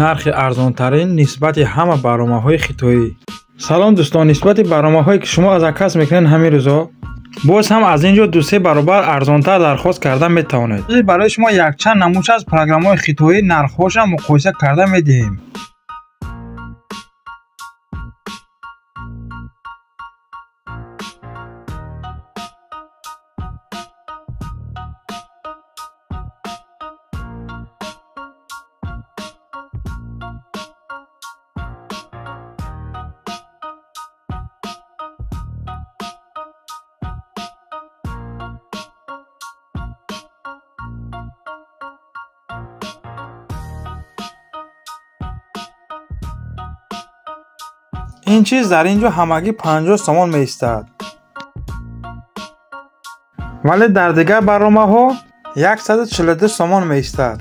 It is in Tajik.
Нархи арзонтарин нисбати ҳама барномаҳои хитоӣ. Салом дӯстон, нисбати барномаҳое ки шумо заказ мекунед ҳамин рӯзо, боз ҳам аз ин ҷо 2-3 баробар арзонтар дархост карда метавонед. Барои шумо якчанд намуна аз программаҳои хитоӣ нархҳоша муқоиса карда медиҳем. Ин чиз дар ин ҷо ҳамагӣ 50 сомон меистад, вале дар дигар барномаҳо 142 сомон меистад.